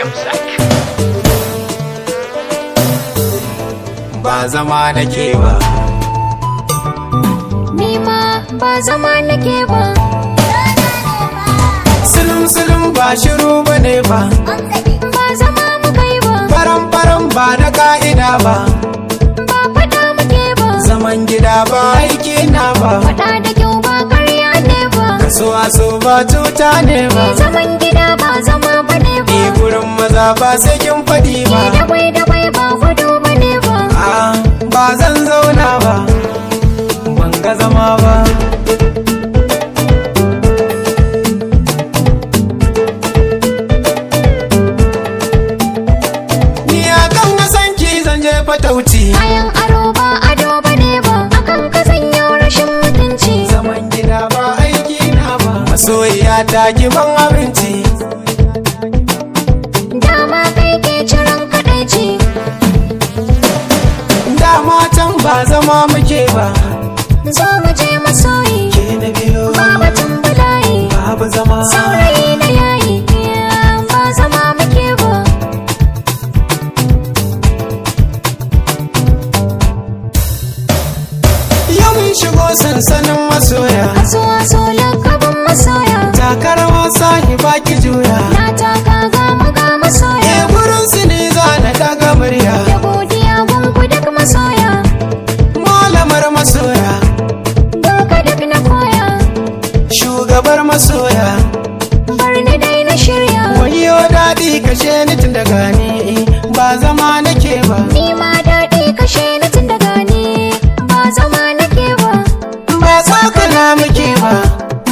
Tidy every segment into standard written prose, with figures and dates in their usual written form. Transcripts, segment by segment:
Music. Ba zama nake ba. Ni ma ba zama nake ba. Sulum sulum ba shiru bane ba. Ba zama muka yi ba. Faran faran ba da ka'ida ba. Ba faɗa muke ba. Zaman gida ba aiki na ba. Faɗa da kyau ba karya ne ba. Kasuwa so ba cuta ne ba. Zaman gida ba zama bane ba. Ni gurin maza ba sai kin faɗi ba. Da bai da bai ba gudu bane ba. Ah, ba zan zauna ba. Ban ga zama ba. Ni akan ki zan je fatauci. Kayan aro ba ado bane ba. Akan ka zanyo rashin mutunci. Zaman gida ba aiki na ba. Masoyiya ta ki ban abinci. Dama kai ke ciran kadaici. Dama can ba zama muke ba. Zo mu je masoyi. Ke na biyo. Ba batun bala'i. Babu zama. Saurayi na yayi. Ba zama muke ba. Yau mun shigo sansanin masoya. Kasuwa so lakabin masoya. Takarawa sahiba ki juya. Na taka gama ga masoya. Eh gurin su ne za na daga murya. Da godiya gungu duk masoya. Malamar masoya, Gunka duk na koya. shugabar masoya. Bar ni dai na shirya. Wayo daɗi kashe ni tun daga ni ba zama nake ba. Ni ma daɗi kashe ni tun daga ni. Ba zama nake ba. Ba tsokana muke ba,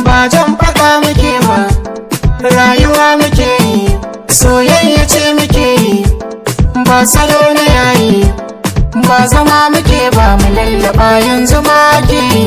ba jan faɗa muke ba. Rayuwa muke yi, soyayya ce muke yi. Ba salo na yayi, ba zama muke ba mu lallaba yanzu ma ake yi.